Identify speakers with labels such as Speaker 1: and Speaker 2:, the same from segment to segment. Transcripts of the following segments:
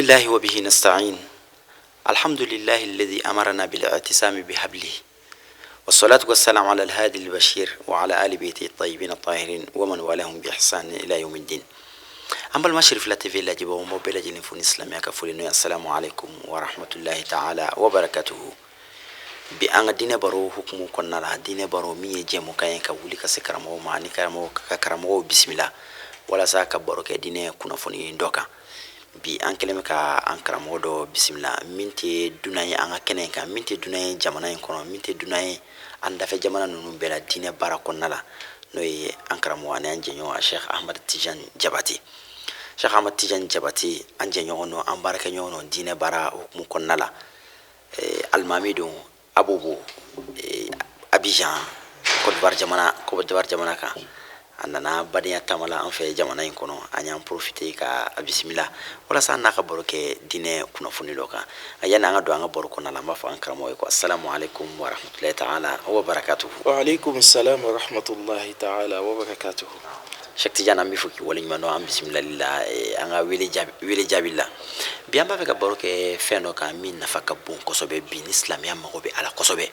Speaker 1: الله وبه نستعين. الحمد لله الذي أمرنا بالاعتصام بحبله، والصلاة والسلام على الهادي البشير وعلى آل بيته الطيبين الطاهرين ومن والاهم بإحسان إلى يوم الدين. An balima Cherifila TV lajɛbaaw, n b'aw bɛɛ lajɛlen fo ni silamɛya ka foli, n'o ye assalamu alaikum wa rahmatullahi ta'ala wa barakatuhu. Bi, an ka diinɛ baro hukumu kɔnɔna la, diinɛ baro min ye jɛmukan ye ka wuli ka se karamɔgɔw ma ani karamɔgɔ ka karamɔgɔw bisimila walasa ka baro kɛ diinɛ kunnafoni dɔ kan. Bi, an kɛlen bɛ ka an karamɔgɔ dɔ bisimila min tɛ dunan ye an ka kɛnɛ in kan, min tɛ dunan ye jamana in kɔnɔ, min tɛ dunan ye an dafɛ jamana ninnu bɛɛ la diinɛ baara kɔnɔna la, n'o ye an karamɔgɔ ani an jɛɲɔgɔn Cheikh Ahmad Tijani Jabate. Cheikh Ahmad Tijani Jabate, an jɛɲɔgɔn don, an baarakɛɲɔgɔn don diinɛ baara hukumu kɔnɔna la. Alimami don Abobo, Abidjan, Côte d'Ivoire jamana, Côte d'Ivoire jamana kan. A nana badenya taama la an fɛ jamana in kɔnɔ. An y'an profiter ka a bisimila walasa an n'a ka baro kɛ diinɛ kunnafoni dɔ kan. Yanni an ka don an ka baro kɔnɔna la, an b'a fɔ an karamɔgɔ ye ko assalamu alaikum wa rahmatullahi ta'ala wa barakatuhu.
Speaker 2: Wa alaikum salam wa rahmatullahi ta'ala wa barakatuhu.
Speaker 1: Cheikh Tidiane, an b'i fo k'i waleɲuman dɔn an bisimilali la, an ka wele jaabi la. Bi, an b'a fɛ ka baro kɛ fɛn dɔ kan min nafa ka bon kosɛbɛ bi, ni silamɛya mago bɛ a la kosɛbɛ.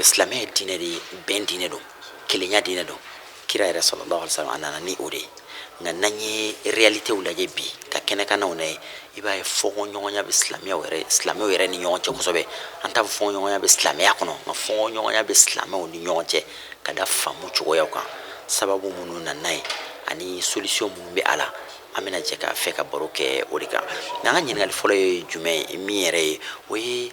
Speaker 1: Silamɛya ye diinɛ de ye, bɛn diinɛ don, kelenya diinɛ don. Kira yɛrɛ sallallahu alaihi wasallam, a nana ni o de ye. Nka n'an ye réalitéw lajɛ bi, ka kɛnɛkannaw lajɛ, i b'a ye fɔnkɔɲɔgɔnya bɛ silamɛw yɛrɛ ni ɲɔgɔn cɛ kosɛbɛ. An t'a fɔ fɔnkɔɲɔgɔnya bɛ silamɛya kɔnɔ, nka fɔnkɔɲɔgɔnya bɛ silamɛw ni ɲɔgɔn cɛ ka da faamu cogoyaw kan. Sababu minnu nana ye ani solution minnu bɛ a la, an bɛna jɛ ka fɛ ka baro kɛ o de kan. Nka an ka ɲininkali fɔlɔ ye jumɛn ye? Min yɛrɛ ye, o ye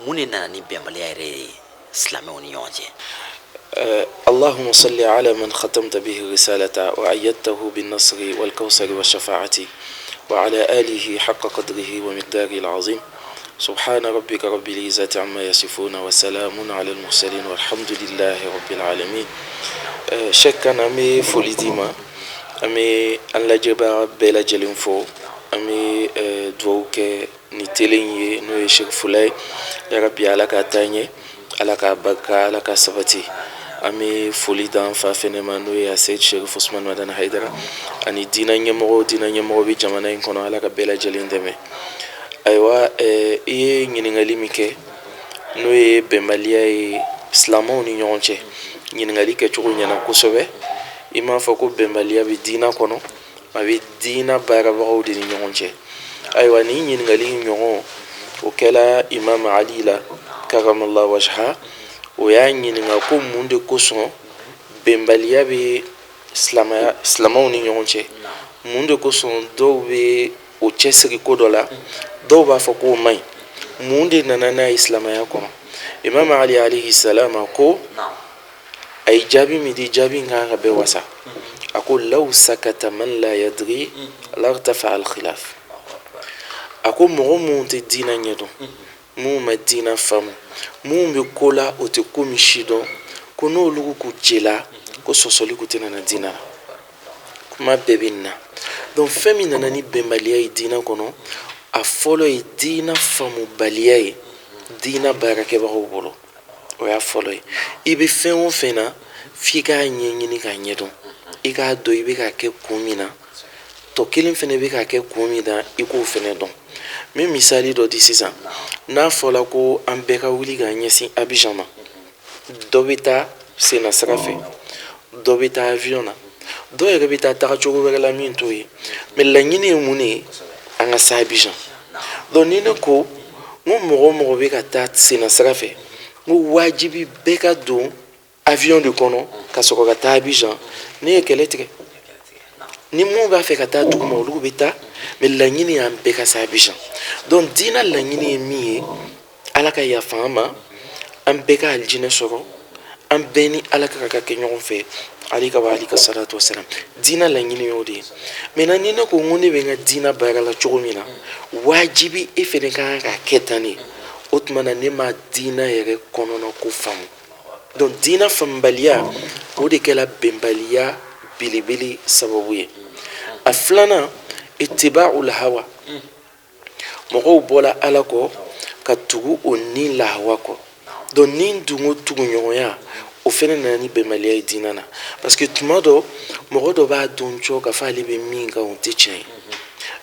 Speaker 1: mun de nana ni bɛnbaliya yɛrɛ ye silamɛw ni ɲɔgɔn cɛ?
Speaker 2: اللهم صل على من ختمت به الرسالة وأيدته بالنصر والكوثر والشفاعة وعلى آله حق قدره ومقداره العظيم. سبحان ربك رب العزة عما يصفون وسلام على المرسلين والحمد لله رب العالمين. Cheikh Kane, an bɛ foli d'i ma, an bɛ an lajɛbaga bɛɛ lajɛlen fo, an bɛ dugawu kɛ ni télé in ye, n'o ye Cherifila ye. Yarabi, Ala k'a taa ɲɛ, Ala k'a barika, Ala ka sabati. An bɛ foli d'an fa fɛnɛ ma, n'o ye Aseyid Sherif Usman Madani Hayidara, ani diinɛ ɲɛmɔgɔ, diinɛ ɲɛmɔgɔ bɛ jamana in kɔnɔ. Ala ka bɛɛ lajɛlen dɛmɛ. Ayiwa, i ye ɲininkali min kɛ, n'o ye bɛnbaliya ye silamɛw ni ɲɔgɔn cɛ, ɲininkali kɛcogo ɲɛna kosɛbɛ. I m'a fɔ ko bɛnbaliya bɛ diinɛ kɔnɔ, a bɛ diinɛ baarabagaw de ni ɲɔgɔn cɛ. Ayiwa, nin ɲininkali in ɲɔgɔn o kɛla Imam Ali la karamallahu wajha. O y'a ɲininka ko mun de kosɔn bɛnbaliya bɛ silamɛya, silamɛw ni ɲɔgɔn cɛ? Mun de kosɔn dɔw bɛ o cɛsiri ko dɔ la, dɔw b'a fɔ k'o man ɲi? Mun de nana n'a ye silamɛya kɔnɔ? Imam Ali alayhi salam ko, a ye jaabi min di, jaabi in kan ka bɛɛ wasa. A ko: law sakata man la yadri lartafa al khilaf. A ko mɔgɔ minnu tɛ diinɛ ɲɛdɔn, minnu ma diinɛ faamu, minnu bɛ ko la o tɛ ko min si dɔn, ko n'olu k'u jela ko sɔsɔli ko tɛna na diinɛ la, kuma bɛɛ bɛ nin na. Donc fɛn min nana ni bɛnbaliya ye diinɛ kɔnɔ, a fɔlɔ ye diinɛ faamubaliya ye diinɛ baarakɛbagaw bolo. O y'a fɔlɔ ye. I bɛ fɛn o fɛn na, f'i k'a ɲɛɲini k'a ɲɛdɔn, i k'a dɔn i bɛ k'a kɛ kun min na, tɔ kelen fɛnɛ bɛ k'a kɛ kun min na, i k'o fɛnɛ dɔn. N bɛ misali dɔ di sisan. N'a fɔla ko an bɛɛ ka wuli k'an ɲɛsin Abidjan ma, dɔ bɛ taa senna sira fɛ, dɔ bɛ taa avion na, dɔw yɛrɛ bɛ taa taga cogo wɛrɛ la min t'o ye, mais laɲini ye mun de ye? An ka se Abidjan. Donc ni ne ko n ko mɔgɔ o mɔgɔ bɛ ka taa senna sira fɛ, n ko wajibi bɛɛ ka don avion de kɔnɔ ka sɔrɔ ka taa Abidjan, ne ye kɛlɛ tigɛ. Ni mun b'a fɛ ka taa duguma, olu bɛ taa, mais laɲini y'an bɛɛ ka se Abidjan. Donc diinɛ laɲini ye min ye, Ala ka yafa an ma, an bɛɛ ka alijinɛ sɔrɔ, an bɛɛ ni Ala ka kɛ ɲɔgɔn fɛ, alayka wa alayka salatu wasalam. Diinɛ laɲini y'o de ye. Maintenant, ni ne ko n ko ne bɛ n ka diinɛ baara la cogo min na, wajibi e fɛnɛ ka kan k'a kɛ tan de, o tuma na ne ma diinɛ yɛrɛ kɔnɔna ko faamu. Donc diinɛ faamubaliya, o de kɛla bɛnbaliya belebele sababu ye. A filanan, ittiba'ul hawa. Mɔgɔw bɔla Ala kɔ ka tugu o ni lahawa kɔ. Donc ni dungo tuguɲɔgɔnya, o fɛnɛ nana ni bɛnbaliya ye diinɛ na, parce que tuma dɔ, mɔgɔ dɔ b'a dɔn cɔ k'a fɔ ale bɛ min kan, o tɛ tiɲɛ ye.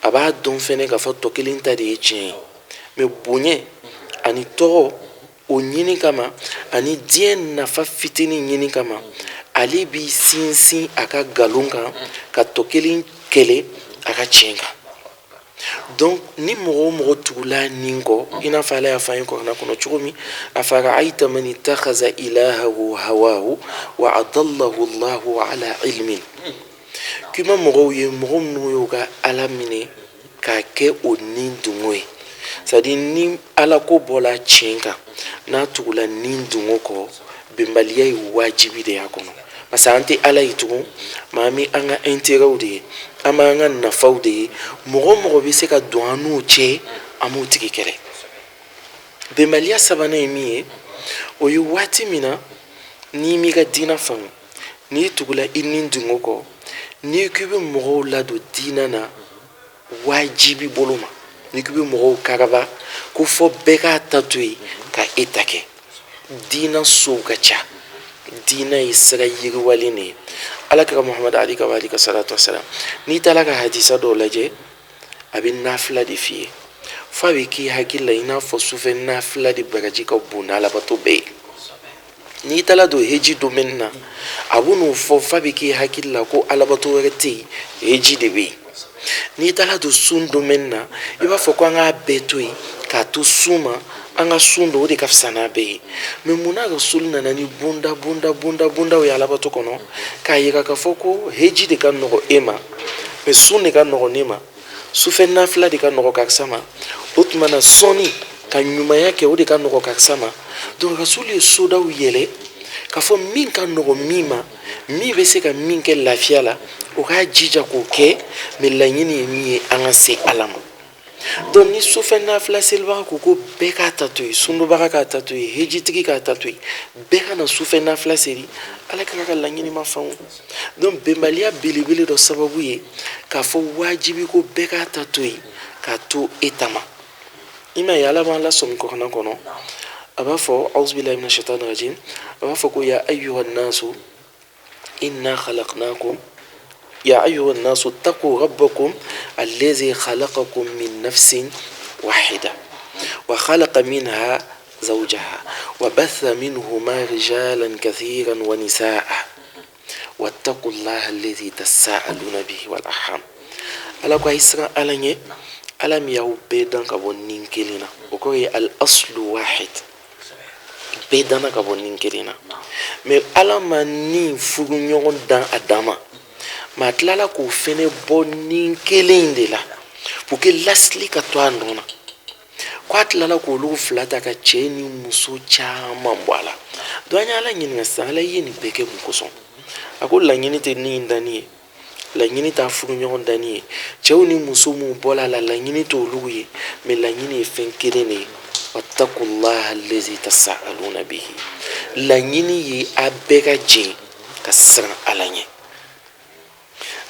Speaker 2: A b'a dɔn fɛnɛ k'a fɔ tɔ kelen ta de ye tiɲɛ ye, mais bonya ani tɔgɔ o ɲini kama ani diɲɛ nafa fitinin ɲini kama, ale b'i sinsin a ka nkalon kan ka tɔ kelen kɛlɛ a ka tiɲɛ kan. Donc ni mɔgɔ o mɔgɔ tugula nin kɔ, i n'a fɔ Ala y'a fɔ an ye Kuranɛ kɔnɔ cogo min: afara'ayta man ittakhadha ilahahu hawahu wa adallahu Allahu ala ilmin. K'i ma mɔgɔw ye, mɔgɔ minnu y'u ka Ala minɛ k'a kɛ o ni dungo ye, c'est à dire ni Ala ko bɔla tiɲɛ kan, n'a tugula ni dungo kɔ, bɛnbaliya ye wajibi de y'a kɔnɔ, parce que an tɛ Ala ye tugun, mais an bɛ an ka intérêtw de ye, an b'an ka nafaw de ye. Mɔgɔ o mɔgɔ bɛ se ka don an n'o cɛ, an b'o tigi kɛlɛ. Bɛnbaliya sabanan ye min ye, o ye waati min na n'i m'i ka diinɛ faamu, n'i tugula i ni dungo kɔ, n'i k'i bɛ mɔgɔw ladon diinɛ na wajibi bolo ma, n'i k'i bɛ mɔgɔw karaba ko fɔ bɛɛ k'a ta to yen ka e ta kɛ. Diinɛ sow ka ca, diinɛ ye sira yiriwalen de ye. Ala kira Muhamadu alayhi wa alihi salatu wasalam, n'i taara ka hadisa dɔw lajɛ, a bɛ nafila de f'i ye fo a bɛ k'i hakili la i n'a fɔ sufɛ nafila de baraji ka bon n'alabato bɛɛ ye. N'i taara don heji domaine na, a bɛ n'o fɔ f'a bɛ k'i hakili la ko alabato wɛrɛ tɛ yen, heji de bɛ yen. N'i taara don sun domaine na, i b'a fɔ ko an k'a bɛɛ to yen k'a to sun ma, an ka sun don, o de ka fisa n'a bɛɛ ye. Mais munna Rasulu nana ni bonda bonda bonda bondaw ye alabato kɔnɔ k'a yira k'a fɔ ko heji de ka nɔgɔ e ma, mais sun de ka nɔgɔ ne ma, sufɛ nafila de ka nɔgɔ karisa ma, o tuma na sɔnni ka ɲumanya kɛ, o de ka nɔgɔ karisa ma? Donc Rasulu ye sodaw yɛlɛ k'a fɔ min ka nɔgɔ min ma, min bɛ se ka min kɛ lafiya la, o k'a jija k'o kɛ. Mais laɲini ye min ye, an ka se Ala ma. Donc ni sufɛ nafila selibaga ko ko bɛɛ k'a ta to yen, sundobaga k'a ta to yen, hejitigi k'a ta to yen, bɛɛ ka na sufɛ nafila seli, Ala kira ka laɲini ma faamu. Donc bɛnbaliya belebele dɔ sababu ye k'a fɔ wajibi ko bɛɛ k'a ta to yen k'a to e ta ma. I m'a ye, Ala b'an lasɔmi Kuranɛ kɔnɔ, a b'a fɔ: auzubillahi mina shaitani rajim. A b'a fɔ ko ya ayyuhan nasu inna khalaqnakum, ya ayyuhan nasu taqu rabbakum allazi khalaqakum min nafsin wahida wa khalaqa minha zawjaha wa batha minhuma rijalan kathiran wa nisaa wattaqullaha allazi tasaaluna bihi wal arham. Ala ko a ye siran Ala ɲɛ, Ala min y'aw bɛɛ dan ka bɔ nin kelen na. O kɔrɔ ye al aslu wahid, bɛɛ danna ka bɔ nin kelen na. Mais Ala ma ni furu ɲɔgɔn dan a dan ma, mais a tilala k'o fɛnɛ bɔ nin kelen in de la pour que lasili ka to a nɔ na. Ko a tilala k'olu fila ta ka cɛ ni muso caman bɔ a la. Donc an ye Ala ɲininka sisan: Ala ye nin bɛɛ kɛ mun kosɔn? A ko laɲini tɛ ni danni ye, laɲini t'a furu ɲɔgɔn danni ye, cɛw ni muso minnu bɔla a la, laɲini t'olu ye, mais laɲini ye fɛn kelen de ye: wattaqullaha allazi tasaaluna bihi. Laɲini ye a bɛɛ ka jɛ ka siran Ala ɲɛ.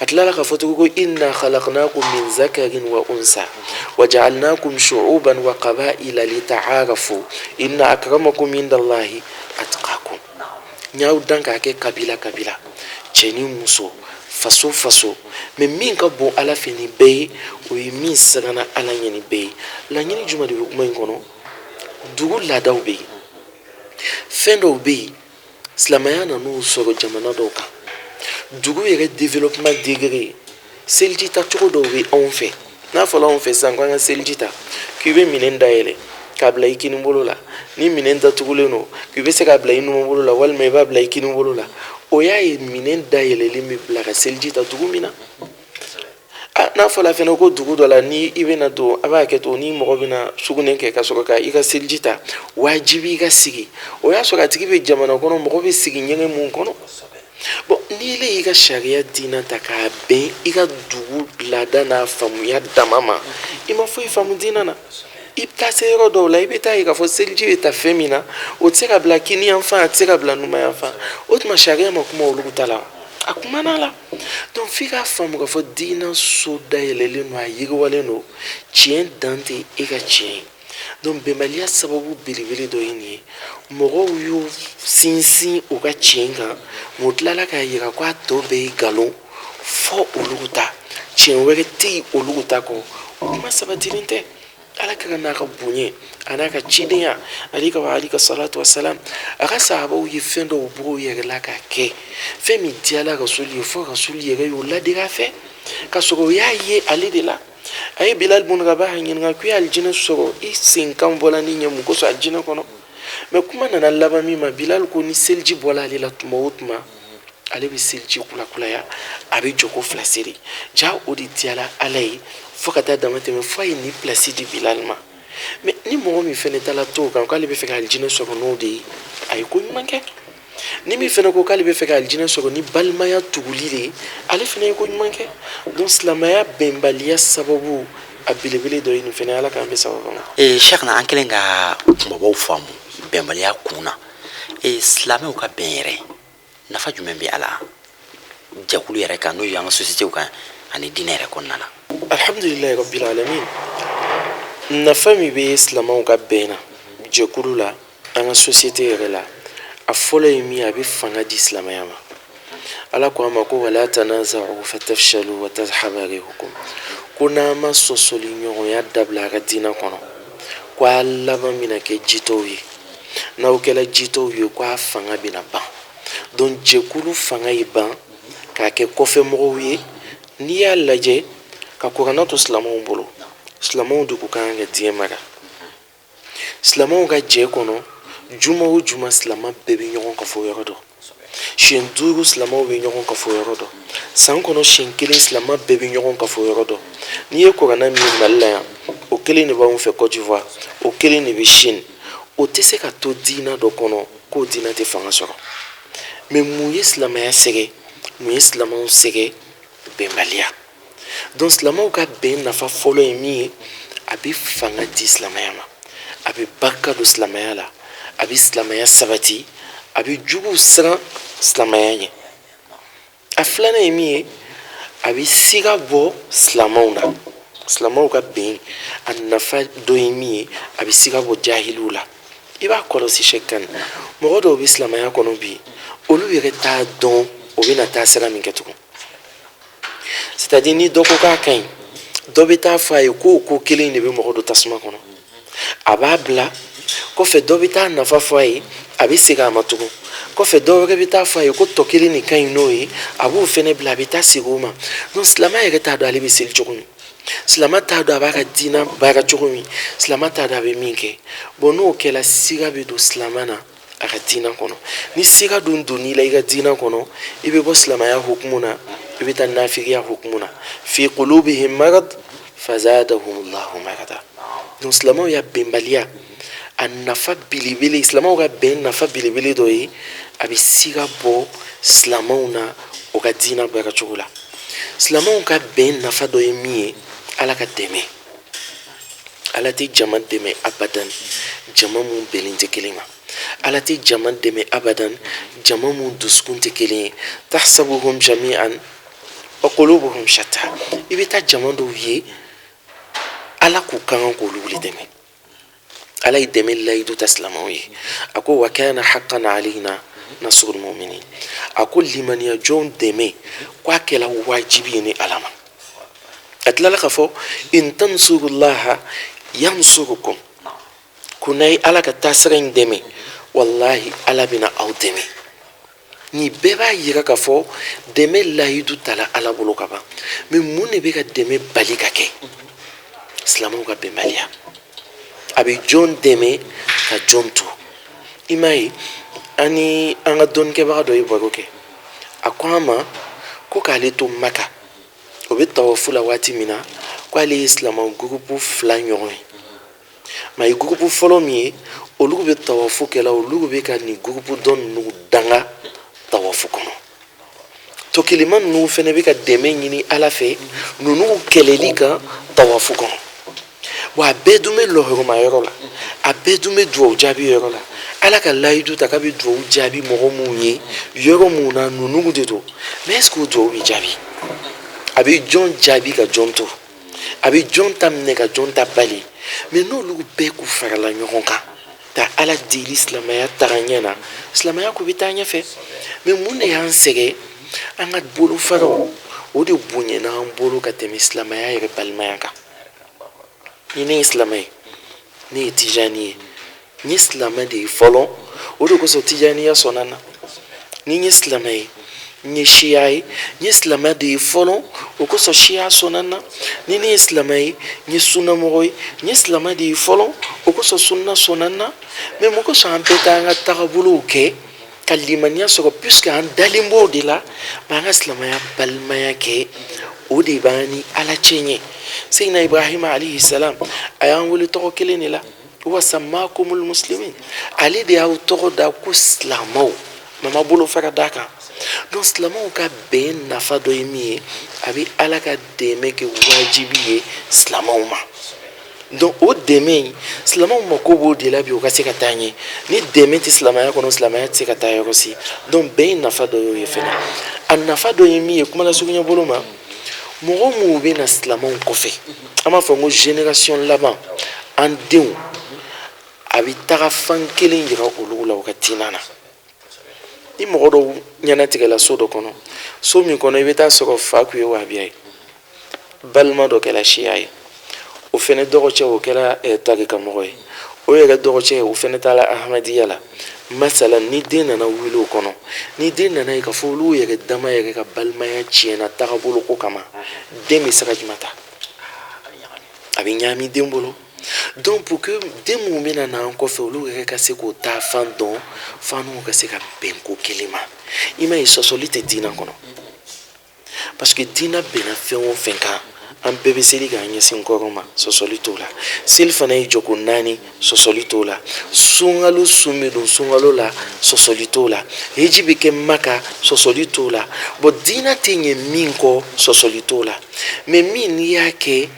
Speaker 2: A tilala k'a fɔ tugun ko inna khalaqnakum min zakarin wa unsa wa ja'alnakum shu'uban wa qaba'ila lita'arafu inna akramakum indallahi atqakum. N y'aw dan k'a kɛ kabila kabila, cɛ ni muso, faso faso, mais min ka bon Ala fɛ ni bɛɛ ye, o ye min siranna Ala ɲɛ ni bɛɛ ye. Laɲini jumɛn de bɛ kuma in kɔnɔ? Dugu laadaw bɛ yen, fɛn dɔw bɛ yen, silamɛya nan'u sɔrɔ jamana dɔw kan. Dugu yɛrɛ développement degré, seliji ta cogo dɔw bɛ anw fɛ. N'a fɔra anw fɛ sisan ko an ka seliji ta, k'i bɛ minɛn dayɛlɛ k'a bila i kini bolo la, ni minɛn datugulen don, k'i bɛ se k'a bila i numan bolo la walima i b'a bila i kini bolo la, o y'a ye minɛn dayɛlɛlen bɛ bila ka seliji ta dugu min na. N'a fɔra fɛnɛ ko dugu dɔ la, ni i bɛna don, a b'a kɛ to ni mɔgɔ bɛna sugunɛ kɛ ka sɔrɔ ka i ka seliji ta, wajibi i ka sigi. O y'a sɔrɔ a tigi bɛ jamana kɔnɔ, mɔgɔ bɛ sigi ɲɛgɛn mun kɔnɔ. Bon, n'i le y'i ka sariya diinɛ ta k'a bɛn i ka dugu laada n'a faamuya dama ma, i ma foyi faamu diinɛ na. I bɛ taa se yɔrɔ dɔw la, i bɛ taa ye k'a fɔ seliji bɛ ta fɛn min na, o tɛ se ka bila kini yan fan, a tɛ se ka bila numan yan fan. O tuma sariya ma kuma olu ta la, a kumana la. Donc f'i k'a faamu k'a fɔ diinɛ so dayɛlɛlen don, a yiriwalen don, tiɲɛ dan tɛ e ka tiɲɛ ye. Donc bɛnbaliya sababu belebele dɔ ye nin ye: mɔgɔw y'u sinsin u ka tiɲɛ kan, mais u tilala k'a yira k'a tɔ bɛɛ ye nkalon, fɔ olu ta. Tiɲɛ wɛrɛ tɛ yen olu ta kɔ. O kuma sabatilen tɛ. Ala kira n'a ka bonya a n'a ka cidenya, alayhi wa alika salatu wasalam, a ka sahabaw ye fɛn dɔw bɔ u yɛrɛ la k'a kɛ, fɛn min diyala Rasuli ye, fo Rasuli yɛrɛ y'o ladege a fɛ, k'a sɔrɔ o y'a ye ale de la. A ye Bilal bun Rabaha ɲininka k'i ye alijinɛ sɔrɔ, i senkan bɔla ni ɲɛ mun kosɔn alijinɛ kɔnɔ? Mais kuma nana laban min ma, Bilal ko ni seliji bɔla ale la tuma o tuma, ale bɛ seliji kulakulaya, a bɛ jɔko fila seli. Ja o de diyala Ala ye fo ka taa dama tɛmɛ, fo a ye nin pilasi di Bilal ma. Mais ni mɔgɔ min fɛnɛ taala to o kan k'ale bɛ fɛ ka alijinɛ sɔrɔ n'o de ye, a ye ko ɲuman kɛ. Ni min fɛnɛ ko k'ale bɛ fɛ ka alijinɛ sɔrɔ ni balimaya tuguli de ye, ale fɛnɛ ye ko ɲuman kɛ. Donc silamɛya bɛnbaliya sababu a belebele dɔ ye nin fɛnɛ. Ala k'an bɛ sababu ma.
Speaker 1: Ee Cheikhna, an kɛlen ka kumabaw faamu bɛnbaliya kun na, ee silamɛw ka bɛn yɛrɛ nafa jumɛn bɛ a la jɛkulu yɛrɛ kan, n'o ye an ka société kan ani diinɛ yɛrɛ kɔnɔna na?
Speaker 2: Alhamdulilayi rabbil alamin. Nafa min bɛ silamɛw ka bɛn na jɛkulu la, an ka société yɛrɛ la, a fɔlɔ ye min ye, a bɛ fanga di silamɛya ma. Ala ko an ma ko wala tanaza'u fatafshalu wa tadhhaba rihukum, ko n'an ma sɔsɔli ɲɔgɔnya dabila a ka diinɛ kɔnɔ, ko a laban bɛna kɛ jitɔw ye. N'aw kɛla jitɔw ye, ko a fanga bɛna ban. Donc jɛkulu fanga ye ban k'a kɛ kɔfɛmɔgɔw ye. N'i y'a lajɛ ka kuranɛ to silamɛw bolo, silamɛw de ko ka kan ka diɲɛ mara. Silamɛw ka jɛ kɔnɔ, juma o juma, silamɛ bɛɛ bɛ ɲɔgɔn kafo yɔrɔ dɔ. Siɲɛ duuru, silamɛw bɛ ɲɔgɔn kafo yɔrɔ dɔ. San kɔnɔ siɲɛ kelen, silamɛ bɛɛ bɛ ɲɔgɔn kafo yɔrɔ dɔ. N'i ye kuranɛ min ye Mali la yan, o kelen de b'anw fɛ Côte d'Ivoire, o kelen de bɛ Chine. O tɛ se ka to diinɛ dɔ kɔnɔ k'o diinɛ tɛ fanga sɔrɔ. Mais mun ye silamɛya sɛgɛn? Mun ye silamɛw sɛgɛn? Bɛnbaliya. Donc silamɛw ka bɛn nafa fɔlɔ ye min ye, a bɛ fanga di silamɛya ma, a bɛ barika don silamɛya la, a bɛ silamɛya sabati, a bɛ juguw siran silamɛya ɲɛ. A filanan ye min ye, a bɛ siga bɔ silamɛw na. Silamɛw ka bɛn a nafa dɔ ye min ye, a bɛ siga bɔ jahiliw la. I b'a kɔlɔsi Cheikh Kane, mɔgɔ dɔw bɛ silamɛya kɔnɔ bi, olu yɛrɛ t'a dɔn o bɛna taa sira min kɛ tugun. C'est à dire, ni dɔ ko k'a ka ɲi, dɔ bɛ taa fɔ a ye k'o ko kelen de bɛ mɔgɔ don tasuma kɔnɔ, a b'a bila kɔfɛ. Dɔ bɛ taa nafa fɔ a ye, a bɛ segin a ma tugun. Kɔfɛ, dɔ wɛrɛ bɛ taa fɔ a ye ko tɔ kelen de ka ɲi n'o ye, a b'o fɛnɛ bila, a bɛ taa segin o ma. Donc silamɛ yɛrɛ t'a dɔn ale bɛ seli cogo min, silamɛ t'a dɔn a b'a ka diinɛ baara cogo min, silamɛ t'a dɔn a bɛ min kɛ. Bon, n'o kɛla, siga bɛ don silamɛ na a ka diinɛ kɔnɔ. Ni siga dun donn'i la i ka diinɛ kɔnɔ, i bɛ bɔ silamɛya hukumu na, i bɛ taa nafigiya hukumu na. Fi qulubihim marad fazadahumullahu marada. Donc silamɛw ya bɛnbaliya a nafa belebele, silamɛw ka bɛn nafa belebele dɔ ye, a bɛ siga bɔ silamɛw na o ka diinɛ baara cogo la. Silamɛw ka bɛn nafa dɔ ye min ye, Ala ka dɛmɛ. Ala tɛ jama dɛmɛ abadan jama mun bɛnnen tɛ kelen ma. Ala tɛ jama dɛmɛ abadan jama mun dusukun tɛ kelen ye. Tahsabuhum jami'an wa qulubuhum shatta. I bɛ taa jama dɔw ye, Ala k'u ka kan k'olu de dɛmɛ. Ala ye dɛmɛ layidu ta silamɛw ye. A ko wa kana haqqan alayna nasrul mu'minin. A ko limaniya jɔnw dɛmɛ, k'a kɛla wajibi ye ni Ala ma. A tilala k'a fɔ in tansurullaha yansurukum, ko n'a ye Ala ka taasira in dɛmɛ, walahi Ala bɛna aw dɛmɛ. Nin bɛɛ b'a yira k'a fɔ dɛmɛ layidu tala Ala bolo ka ban. Mais mun de bɛ ka dɛmɛ bali ka kɛ? Silamɛw ka bɛnbaliya. A bɛ jɔn dɛmɛ ka jɔn to? I m'a ye, an ni an ka dɔnnikɛbaga dɔ ye baro kɛ, a ko an ma ko k'ale to Maka, o bɛ tawafu la waati min na, k'ale ye silamɛ gurupu fila ɲɔgɔn ye. Mais a ye gurupu fɔlɔ min ye, olu bɛ tawafu kɛla, olu bɛ ka nin gurupu dɔ ninnu danga tawafu kɔnɔ. Tɔkelema ninnu fɛnɛ bɛ ka dɛmɛ ɲini Ala fɛ ninnu kɛlɛli kan tawafu kɔnɔ. Wa a bɛɛ dun bɛ lɔhɔrɔma yɔrɔ la, a bɛɛ dun bɛ duwawu jaabi yɔrɔ la. Ala ka layidu ta k'a bɛ duwawu jaabi mɔgɔ minnu ye yɔrɔ mun na, ninnu de don. Mais est ce que o duwawu bɛ jaabi? A bɛ jɔn jaabi ka jɔn to? A bɛ jɔn ta minɛ ka jɔn ta bali? Mais n'olu bɛɛ k'u farala ɲɔgɔn kan ka Ala deli silamɛya taga ɲɛ na, silamɛya ko bɛ taa ɲɛfɛ. Mais mun de y'an sɛgɛn? An ka bolofaraw, o de bonyana an bolo ka tɛmɛ silamɛya yɛrɛ balimaya kan. Ni ne ye silamɛ ye, ne ye tijani ye, n ye silamɛ de ye fɔlɔ, o de kosɔn tijaniya sɔnna n na. Ni n ye silamɛ ye, n ye siya ye, n ye silamɛ de ye fɔlɔ, o kosɔn siya sɔnna n na. Ni ne ye silamɛ ye, n ye sunnamɔgɔ ye, n ye silamɛ de ye fɔlɔ, o kosɔn sunna sɔnna n na. Mais mun kosɔn an bɛɛ t'an ka tagabolow kɛ ka limaniya sɔrɔ, puisque an dalen b'o de la? Mais an ka silamɛya balimaya kɛ, o de b'an ni Ala cɛ ɲɛ. Seyidina Ibrahima alayhi salam, a y'an wele tɔgɔ kelen de la: wa sammakumul muslimin. Ale de y'aw tɔgɔ da ko silamɛw, mais ma bolo fara d'a kan. Donc silamɛw ka bɛn nafa dɔ ye min ye, a bɛ Ala ka dɛmɛ kɛ wajibi ye silamɛw ma. Donc o dɛmɛ in, silamɛw mako b'o de la bi, u ka se ka taa ɲɛ. Ni dɛmɛ tɛ silamɛya kɔnɔ, silamɛya tɛ se ka taa yɔrɔ si. Donc bɛn in nafa dɔ y'o ye fɛnɛ. A nafa dɔ ye min ye, kuma lasurunya bolo ma, mɔgɔ minnu bɛ na silamɛw kɔfɛ, an b'a fɔ ko génération laban, an denw, a bɛ taga fan kelen yira olu la u ka diinɛ na. Ni mɔgɔ dɔw ɲɛnatigɛla so dɔ kɔnɔ, so min kɔnɔ i bɛ taa sɔrɔ fa kun ye wahabiya ye, balima dɔ kɛra siya ye, o fɛnɛ dɔgɔcɛ o kɛra tarikamɔgɔ ye, o yɛrɛ dɔgɔcɛ o fɛnɛ taara ahamadiya la masala. Ni den nana wuli o kɔnɔ, ni den nana ye k'a fɔ olu yɛrɛ dama yɛrɛ ka balimaya tiɲɛna tagabolo ko kama, den bɛ sira jumɛn ta? A bɛ ɲaami den bolo. Donc pour que den minnu bɛna na an kɔfɛ, olu yɛrɛ ka se k'o ta fan dɔn, f'an n'u ka se ka bɛn ko kelen ma. I m'a ye, sɔsɔli tɛ diinɛ kɔnɔ, parce que diinɛ bɛnna fɛn o fɛn kan, an bɛɛ bɛ seli k'an ɲɛsin kɔrɔn ma, sɔsɔli t'o la. Seli fana ye jɔko naani, sɔsɔli t'o la. Sunkalo sun bɛ don sunkalo la, sɔsɔli t'o la. Heji bɛ kɛ Maka, sɔsɔli t'o la. Bon, diinɛ tɛ ɲɛ min kɔ, sɔsɔli t'o la. Mais min n'i y'a kɛ,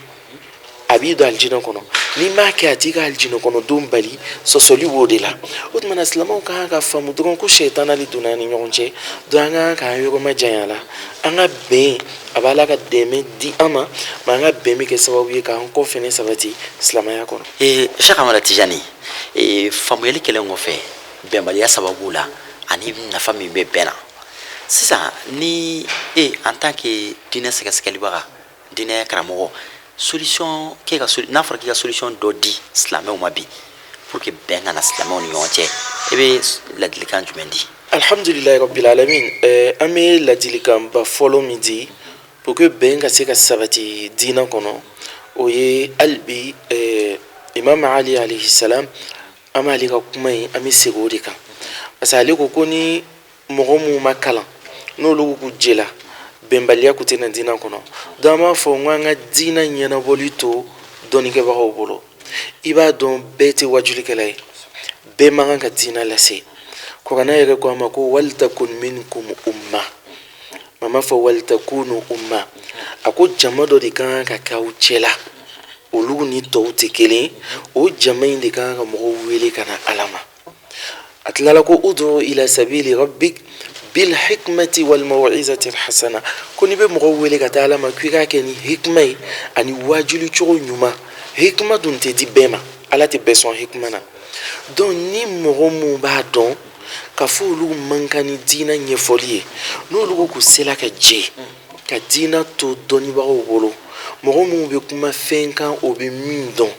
Speaker 2: a b'i don alijinɛ kɔnɔ, n'i m'a kɛ, a t'i ka alijinɛ kɔnɔ don bali, sɔsɔli b'o de la. O tuma na, silamɛw ka kan ka faamu dɔrɔn ko sɛtana de donna an ni ɲɔgɔn cɛ. Donc an ka kan k'an yɔrɔ majanya la. An ka bɛn, a b'Ala ka dɛmɛ di an ma, mais an ka bɛn bɛ kɛ sababu ye k'an kɔ fɛnɛ sabati silamɛya kɔnɔ.
Speaker 1: Cheikh Amada Tijani, faamuyali kɛlen kɔfɛ bɛnbaliya sababu la ani nafa min bɛ bɛn na sisan, ni e en tant que diinɛ sɛgɛsɛgɛlibaga, diinɛ karamɔgɔ, solution k'e ka, n'a fɔra k'i ka solution dɔ di silamɛw ma bi pour que bɛn ka na silamɛw ni ɲɔgɔn cɛ, e bɛ ladilikan jumɛn di?
Speaker 2: Alhamdulilayi rabbil alamin. An bɛ ladilikanba fɔlɔ min di pour que bɛn ka se ka sabati diinɛ kɔnɔ, o ye hali bi Imam Ali alayhi salam, an b'ale ka kuma in, an bɛ segin o de kan, parce que ale ko ko ni mɔgɔ minnu ma kalan, n'olu k'u jɛla, bɛnbaliya kun tɛ na diinɛ kɔnɔ. Donc an b'a fɔ n ko an ka diinɛ ɲɛnabɔli to dɔnnikɛbagaw bolo. I b'a dɔn, bɛɛ tɛ wajulikɛla ye, bɛɛ man kan ka diinɛ lase. Kuranɛ yɛrɛ ko a ma ko waltakun minkum umma, mama fɔ waltakunu umma. A ko jama dɔ de ka kan ka k'aw cɛla, olu ni tɔw tɛ kelen. O jama in de ka kan ka mɔgɔw wele ka na Ala ma. A tilala ko udu ila sabili rabbik bil hikmati wal maw'izati al hasana, ko n'i bɛ mɔgɔw wele ka taa Ala ma, k'i k'a kɛ ni hikma ye ani wajuli cogo ɲuman. Hikma dun tɛ di bɛɛ ma, Ala tɛ bɛɛ sɔn hikma na. Donc ni mɔgɔ mun b'a dɔn k'a fɔ olu man kan ni diinɛ ɲɛfɔli ye, n'olu ko k'u sela ka jɛ ka diinɛ to dɔnnibagaw bolo, mɔgɔ minnu bɛ kuma fɛn kan, o bɛ min dɔn,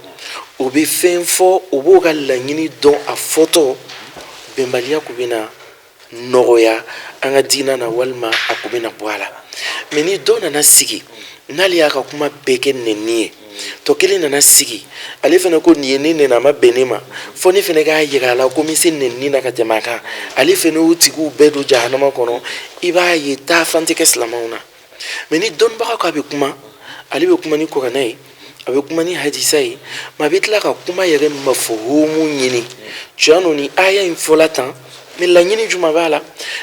Speaker 2: o bɛ fɛn fɔ, o b'o ka laɲini dɔn, a fɔtɔ, bɛnbaliya kun bɛ na nɔgɔya an ka diinɛ na, walima a kun bɛna bɔ a la. Mais ni dɔ nana sigi, n'ale y'a ka kuma bɛɛ kɛ nɛni ye, tɔ kelen nana sigi, ale fana ko nin ye ne nɛni, a ma bɛn ne ma, fɔ ne fana k'a yira a la ko n bɛ se nɛni na ka tɛmɛ a kan, ale fana y'o tigiw bɛɛ don jahanama kɔnɔ. I b'a ye, taafan tɛ kɛ silamɛw na. Mais ni dɔnnibaga ko a bɛ kuma, ale bɛ kuma ni kuranɛ ye, a bɛ kuma ni hadisa ye, mais a bɛ tila ka kuma yɛrɛ mafahumu ɲini. Tiɲɛ don, ni aya in fɔla tan, mais laɲini jumɛn b'a la?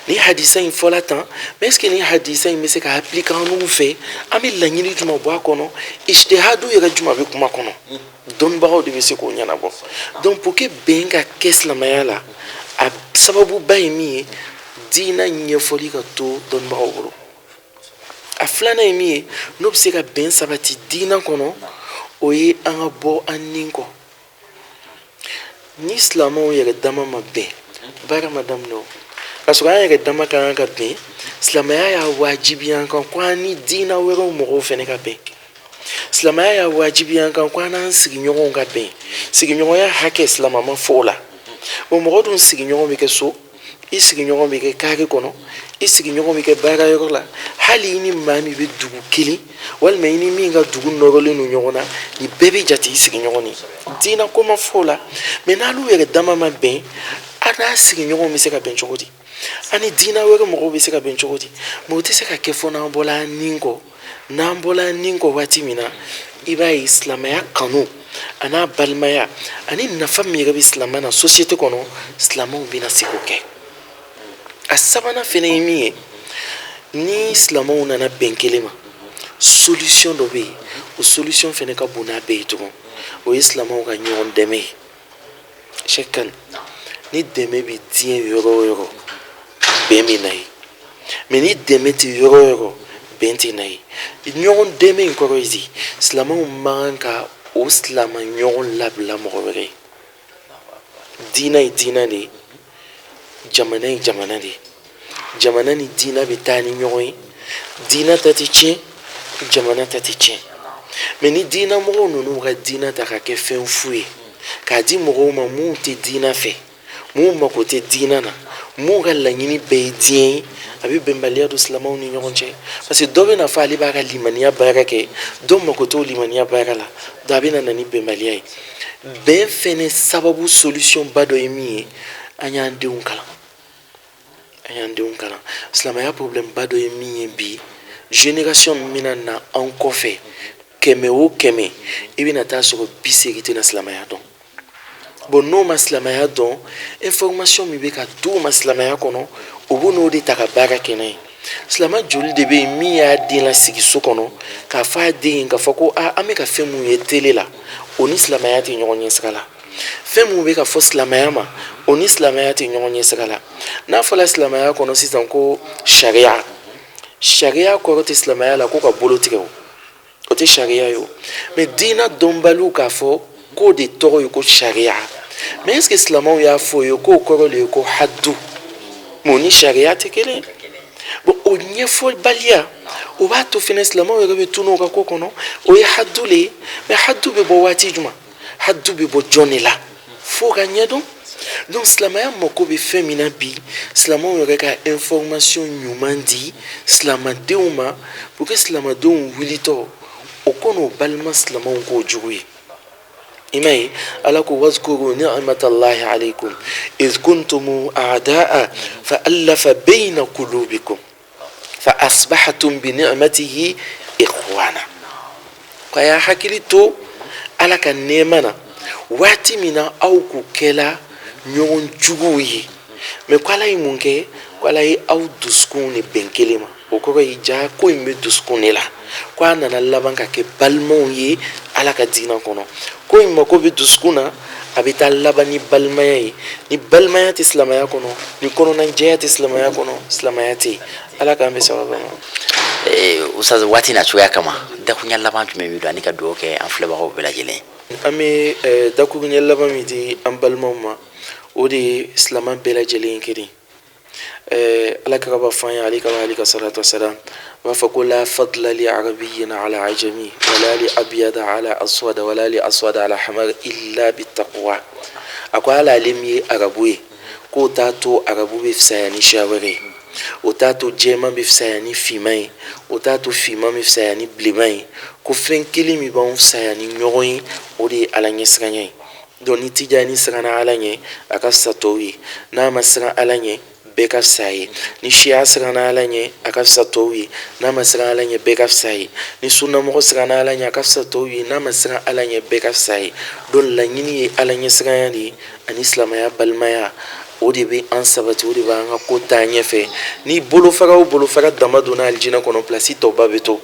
Speaker 2: Ni hadisa in fɔla tan, mais est ce que ni hadisa in bɛ se ka appliquer an fɛ? An bɛ laɲini jumɛn bɔ a kɔnɔ? Ijtihadu yɛrɛ jumɛn bɛ kuma kɔnɔ? Dɔnnibagaw de bɛ se k'o ɲɛnabɔ. Donc pour que bɛn ka kɛ silamɛya la, a sababuba ye min ye, diinɛ ɲɛfɔli ka to dɔnnibagaw bolo. A filanan ye min ye, n'o bɛ se ka bɛn sabati diinɛ kɔnɔ, o ye an ka bɔ an ni kɔ. Ni silamɛw yɛrɛ dama ma bɛn, baara ma daminɛ. O k'a sɔrɔ an yɛrɛ dama ka kan ka bɛn. Silamɛya y'a wajibiya an kan ko an ni diina wɛrɛw mɔgɔw fɛnɛ ka bɛn. Silamɛya y'a wajibiya an kan ko an n'an sigiɲɔgɔnw ka bɛn. Sigiɲɔgɔnya hakɛ, silamɛ ma fɔ o la. O mɔgɔ dun sigiɲɔgɔn bɛ kɛ so, i sigiɲɔgɔn bɛ kɛ kare kɔnɔ, i sigiɲɔgɔn bɛ kɛ baarayɔrɔ la, hali i ni maa min bɛ dugu kelen walima i ni min ka dugu nɔrɔlen don ɲɔgɔn na, nin bɛɛ bɛ jate i sigiɲɔgɔn ye. Diinɛ ko ma fɔ o la. Mais n'alu yɛrɛ dama ma bɛn, a n'a sigiɲɔgɔnw bɛ se ka bɛn cogo di? An ni diinɛ wɛrɛ mɔgɔw bɛ se ka bɛn cogo di? Mais o tɛ se ka kɛ fo n'an bɔla an ni kɔ. N'an bɔla an ni kɔ waati min na, i b'a ye silamɛya kanu a n'a balimaya ani nafa min yɛrɛ bɛ silamɛ na société kɔnɔ, silamɛw bɛna se k'o kɛ. A sabanan fɛnɛ ye min ye, ni silamɛw nana bɛn kelen ma, solution dɔ bɛ yen, o solution fɛnɛ ka bon n'a bɛɛ ye tugun, o ye silamɛw ka ɲɔgɔn dɛmɛ ye. Cheikh Kane, ni dɛmɛ bɛ diɲɛ yɔrɔ o yɔrɔ, bɛn bɛ na yen. Mais ni dɛmɛ tɛ yɔrɔ o yɔrɔ, bɛn tɛ na yen. Ɲɔgɔn dɛmɛ in kɔrɔ ye di? Silamɛw man kan ka o silamɛ ɲɔgɔn labila mɔgɔ wɛrɛ ye. Diinɛ ye diinɛ de ye, jamana ye jamana de ye. Jamana ni diinɛ bɛ taa ni ɲɔgɔn ye. Diinɛ ta tɛ tiɲɛ, jamana ta tɛ tiɲɛ. Mais ni diinɛ mɔgɔw ninnu ka diinɛ ta ka kɛ fɛn fu ye k'a di mɔgɔw ma minnu tɛ diinɛ fɛ, minnu mako tɛ diinɛ na, minnu ka laɲini bɛɛ ye diɲɛ ye, a bɛ bɛnbaliya don silamɛw ni ɲɔgɔn cɛ. Parce que dɔ bɛna fɔ ale b'a ka limaniya baara kɛ, dɔ mako t'o limaniya baara la, donc a bɛna na ni bɛnbaliya ye. Bɛn fɛnɛ sababu solution ba dɔ ye min ye, an y'an denw kalan, an y'an denw kalan. Silamɛya problème ba dɔ ye min ye bi, génération min bɛna na an kɔfɛ, 100 o 100, i bɛna taa sɔrɔ 80 tɛna silamɛya dɔn. Bon, n'o ma silamɛya dɔn, information min bɛ ka d'u ma silamɛya kɔnɔ, o b'o n'o de ta ka baara kɛ n'a ye. Silamɛ joli de bɛ yen min y'a den lasigi so kɔnɔ k'a fɔ a den ye k'a fɔ ko aa, an bɛ ka fɛn mun ye télé la, o ni silamɛya tɛ ɲɔgɔn ɲɛ sira la? Fɛn mun bɛ ka fɔ silamɛya ma, o ni silamɛya tɛ ɲɔgɔn ɲɛ sira la? N'a fɔra silamɛya kɔnɔ sisan ko sariya, sariya kɔrɔ tɛ silamɛya la ko ka bolo tigɛ, o o tɛ sariya ye o. Mais diinɛ dɔnbaliw k'a fɔ k'o de tɔgɔ ye ko sariya. Mais est ce que silamɛw y'a fɔ o ye k'o kɔrɔ de ye ko hadu? Mais o ni sariya tɛ kelen ye. Bon, o ɲɛfɔbaliya, o b'a to fɛnɛ silamɛw yɛrɛ bɛ tunu u ka ko kɔnɔ. O ye hadu le ye. Mais hadu bɛ bɔ waati jumɛn? Hadu bɛ bɔ jɔn de la? Fo ka ɲɛdɔn. Donc silamɛya mako bɛ fɛn min na bi, silamɛw yɛrɛ ka information ɲuman di silamɛdenw ma pour que silamɛdenw wulitɔ o ko n'o balima silamɛw k'o jugu ye. I m'a ye, Ala ko: wazkuru ni'matallahi alaykum iz kuntum a'da'a fa allafa bayna qulubikum fa asbahatum bi ni'matihi ikhwana. Ko a y'a hakili to Ala ka nɛɛma na waati min na aw k'u kɛla ɲɔgɔn juguw ye. Mais ko Ala ye mun kɛ? Ko Ala ye aw dusukun de bɛn kelen ma. O kɔrɔ ye ja ko in bɛ dusukun de la. Ko a nana laban ka kɛ balimaw ye Ala ka diinɛ kɔnɔ. Ko in mako bɛ dusukun na, a bɛ taa laban ni balimaya ye. Ni balimaya tɛ silamɛya kɔnɔ, ni kɔnɔnajɛya tɛ silamɛya kɔnɔ, silamɛya tɛ yen. Ala k'an bɛ sababa ma.
Speaker 1: Ustaz, waati na cogoya kama, dakuruɲɛ laban jumɛn b'i bolo ani ka dugawu kɛ an filɛbagaw bɛɛ lajɛlen?
Speaker 2: An bɛ dakuruɲɛ laban min di an balimaw ma, o de ye silamɛ bɛɛ lajɛlen ye kelen. Ala kira b'a fɔ an ye, alayhi ka salatu wasalam, a b'a fɔ ko la fadla li arabiyyin ala ajami wala li abyada ala aswada wala li aswada ala hamar illa bittaqwa. A ko ala ale min ye arabu ye, k'o t'a to arabu bɛ fisaya ni siya wɛrɛ ye, o t'a to jɛman bɛ fisaya ni finman ye, o t'a to finman bɛ fisaya ni bilenman ye. Ko fɛn kelen min b'anw fisaya ni ɲɔgɔn ye, o de ye Ala ɲɛsiranya ye. Donc ni Tijani siranna Ala ɲɛ, a ka fisa tɔw ye. N'a ma siran Ala ɲɛ, bɛɛ ka fisa ye. Ni siya siranna Ala ɲɛ, a ka fisa tɔw ye. N'a ma siran Ala ɲɛ, bɛɛ ka fisa ye. Ni sunnamɔgɔ siranna Ala ɲɛ, a ka fisa tɔw ye. N'a ma siran Ala ɲɛ, bɛɛ ka fisa ye. Donc laɲini ye Ala ɲɛsiranya de ye ani silamɛya balimaya. O de bɛ an sabati, o de b'an ka ko taa ɲɛfɛ. Ni bolofara o bolofara dama donna alijinɛ kɔnɔ, pilasi tɔba bɛ to.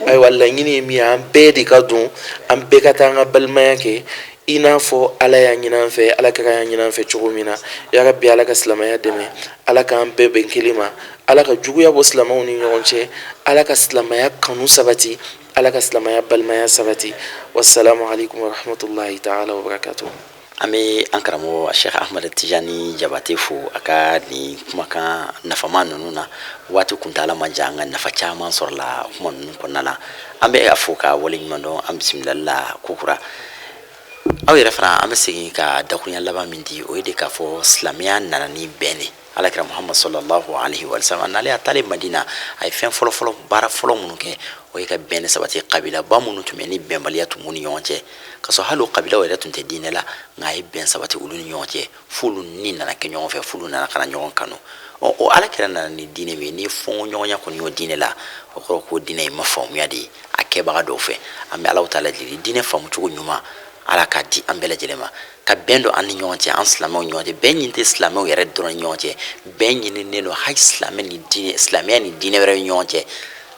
Speaker 2: Ayiwa, laɲini ye min ye, an bɛɛ de ka don, an bɛɛ ka taa an ka balimaya kɛ i n'a fɔ Ala y'a ɲini an fɛ, Ala kira y'a ɲini an fɛ cogo min na. Yarabi, Ala ka silamɛya dɛmɛ, Ala k'an bɛɛ bɛn kelen ma, Ala ka juguya bɔ silamɛw ni ɲɔgɔn cɛ, Ala ka silamɛya kanu sabati, Ala ka silamɛya balimaya sabati. Wasalamu alaikum warahmatullahi taala wabarakatuh.
Speaker 1: An bɛ an karamɔgɔ Cheikh Ahmed Tijani Jabate fo a ka nin kumakan nafama ninnu na. Waati kuntaala man jan, an ka nafa caman sɔrɔla kuma ninnu kɔnɔna la. An bɛ a fo ka waleɲuman dɔn. An bisimilali la kokura, aw yɛrɛ fana, an bɛ segin ka dakurunya laban min di, o ye de k'a fɔ silamɛya nana ni bɛn de. Alakira Muhammad sallallahu alaihi wa sallam n'ale a taalen Madina, a ye fɛn fɔlɔfɔlɔ, baara fɔlɔ minnu kɛ, o ye ka bɛn sabati kabilaba minnu tun bɛ ni bɛnbaliya tun b'u ni ɲɔgɔn cɛ, ka sɔrɔ hali o kabilaw yɛrɛ tun tɛ diinɛ la, nka a ye bɛn sabati olu ni ɲɔgɔn cɛ f'olu ni nana kɛ ɲɔgɔn fɛ, f'olu nana ka na ɲɔgɔn kanu. Ɔ, o Alakira nana ni diinɛ min ye, ni fɔɲɔgɔnya kɔni y'o diinɛ la, o kɔrɔ ko diinɛ in ma faamuya de ye a kɛbaga dɔw fɛ. An bɛ Alahu taala deli, diinɛ faamucogo ɲuman, Ala k'a di an bɛɛ lajɛlen ma, ka bɛn don an ni ɲɔgɔn cɛ, an silamɛw ɲɔgɔn cɛ. Bɛn ɲini tɛ silamɛw yɛrɛ dɔrɔn ni ɲɔgɔn cɛ, bɛn ɲininen don hali silamɛ ni diinɛ, silamɛya ni diinɛ wɛrɛ ni ɲɔgɔn cɛ,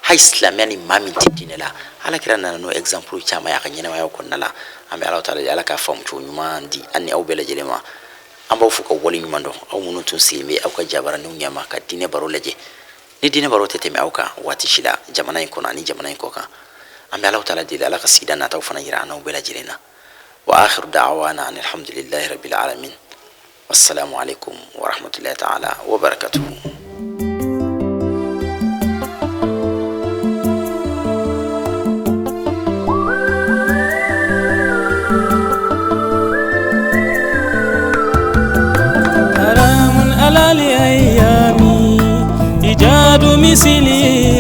Speaker 1: hali silamɛya ni maa min tɛ diinɛ la. Alakira nana n'o exemple caman ye a ka ɲɛnamaya kɔnɔna la. An bɛ Alahu taala deli, Ala k'a faamucogo ɲuman di an ni aw bɛɛ lajɛlen ma. An b'aw fo ka wale ɲuman dɔn, aw minnu tun sigilen bɛ aw ka jabaraninw ɲɛma ka diinɛ baro lajɛ. Ni diinɛ baro tɛ tɛmɛ aw kan waati si la, jamana in kɔnɔ ani jamana in kɔ kan. An bɛ Alahu taala deli, Ala ka sigida nataw fana yira an n'aw bɛɛ lajɛlen na. Wa akhiru da'wana an alhamdulillahi rabbil alamin. Wassalamu alaikum wa rahmatullahi ta'ala wa barakatuhu.
Speaker 2: حرام على الأيام إيجاد مثلي.